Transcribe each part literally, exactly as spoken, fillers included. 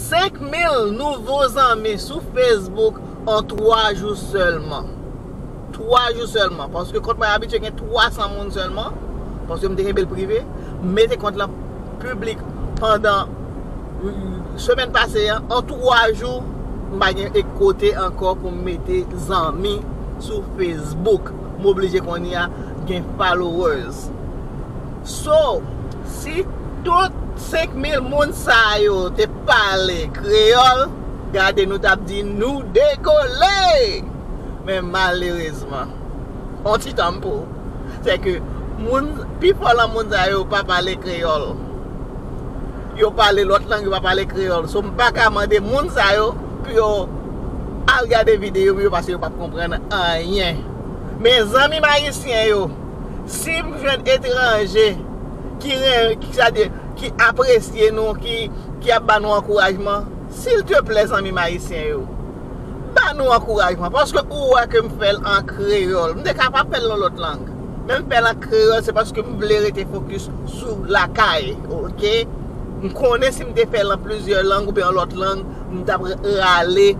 Senk mil nouvo zanmi sou Facebook an twa jou sèlman. Twa jou sèlman. Paske kont mwen abitye gen twa san moun sèlman. Paske m te kenbe l prive. M mete kont lan piblik pandan, mm, semèn pase an. An twa jou, m pa gen ek kote ankò pou m mete zanmi sou Facebook. M oblije kounye a gen followers. So, si tout senk mil moun sa yo te pale kreyòl, gade nou t ap di nou dekole! Men malerezman, on ti tan m pou w. Se ke moun, pifò lan moun sa yo pa pale kreyòl. Yo pale lòt lang, yo pa pale kreyòl. So, m pa ka mande moun sa yo pou yo al gade videyo m yo paske yo p ap konprann anyen. Men zanmi m ayisyen yo, si m jwenn etranje ki ren-, ki, sa di, ki apresye nou, ki, ki ap ba nou ankourajman, silteplè, zanmi m ayisyen yo, ba nou ankourajman, paske ou wè ke m fè l an kreyòl. M te kapab fè l nan lòt lang, men m fè l an kreyòl, se paske m vle rete fokis sou lakay, oke? M konnen si m te fè l an plizyè lang oubyen an lòt lang, m t ap rale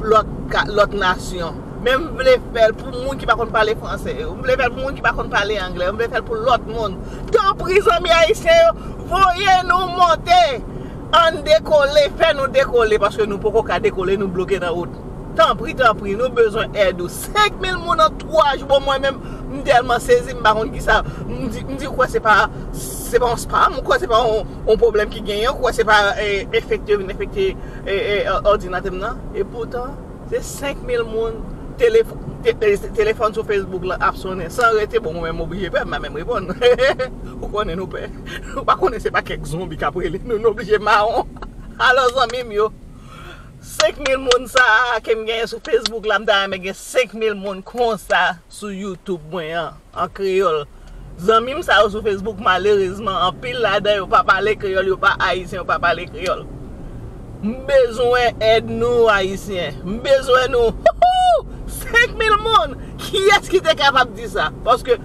lòt ka-, lòt nasyon. Men m vle fè l pou moun ki pa konn pale franse yo. M vle fè l pou moun ki pa konn pale anglè. M vle fè l pou lòt moun. Tanpri, zanmi ayisyen yo, voye nou monte. Ann dekole, fè nou dekole, paske nou poko ka dekole, nou bloke nan wout. Tanpri, tanpri, nou bezwen èd ou. Senk mil moun an twa jou, bon, mwen menm, m tèlman sezi, m pa konn kisa. M di, m di, ou kwè se pa, se pa yon spam, ou kwè se pa yon, yon pwoblèm ki genyen, ou kwè se pa, e, enfekte, vin enfekte, e, e, òdinatè m nan. E poutan, se senk mil moun, telefò-, te-, e, telefòn sou Facebook lan ap sonnen san rete. Bon, mwen menm m oblije pè, m pa menm reponn. Ou konnen nou pè. Ou pa konnen se pa kèk zonbi k ap rele nou, nou oblije mawon. Alò, zanmi m yo, senk mil moun sa a ke m genyen sou Facebook la, m ta renmen gen senk mil moun konsa sou YouTube mwen an, an kreyòl. Zanmi m sa yo sou Facebook, malerezman, anpil ladan yo pa pale kreyòl, yo pa ayisyen, yo pa pale kreyòl. M bezwen èd nou, ayisyen. M bezwen nou. Senk mil moun! Kiyès ki te kapab di sa? Paske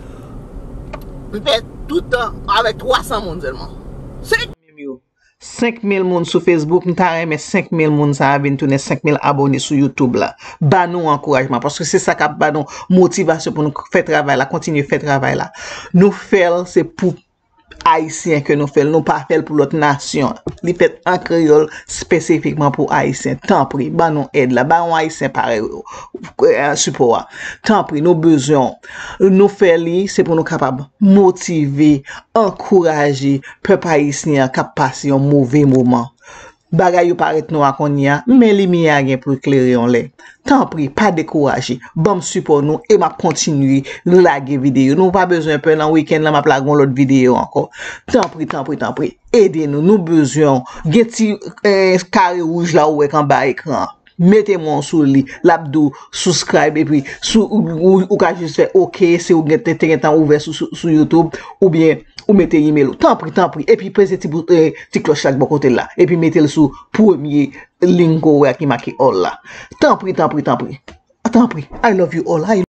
m fè tout tan avèk twa san moun sèlman. Senk mil moun sou Facebook, m ta renmen senk mil moun sa a vin tounen senk mil abone sou YouTube la. Ba nou ankourajman, paske se sa k ap ba nou motivasyon pou nou fè travay la, kontinye fè travay la. Nou fè l, se pou Ayisyen ke nou fè l, nou pa fè l pou lòt nasyon. Li fèt an kreyòl espesifikman pou Ayisyen. Tanpri, ban nou èd la, ba yon Ayisyen parèy ou, e, sipò a. Tanpri, nou bezwen w. Nou fè li, se pou nou kapab motive, ankouraje pèp ayisyen an k ap pase yon move moman. Bagay yo parèt nwa kounye a, men limyè a gen pou klere yon lè. Tanpri, pa dekouraje. Ban m sipò nou e m ap kontinye lage videyo. Nou pa bezwen pè, nan wikenn lan m ap lage yon lòt videyo ankò. Tanpri, tanpri, tanpri, ede nou. Nou bezwen w. Gen ti, eh, kare wouj la ou wè k anba ekran an. Mete men w sou li, l ap di w subscribe, epi sou, ou, ou, ou ka jis fè oke, si w gen, te, te gentan ouvè sou, sou, sou YouTube, oubyen ou mete email ou. Tanpri, tanpri, epi peze ti bout, eh, ti klòch la k bò kote l la, epi mete l sou premye link ou wè ki make all la. Tanpri, tanpri, tanpri. Tanpri, I love you all. I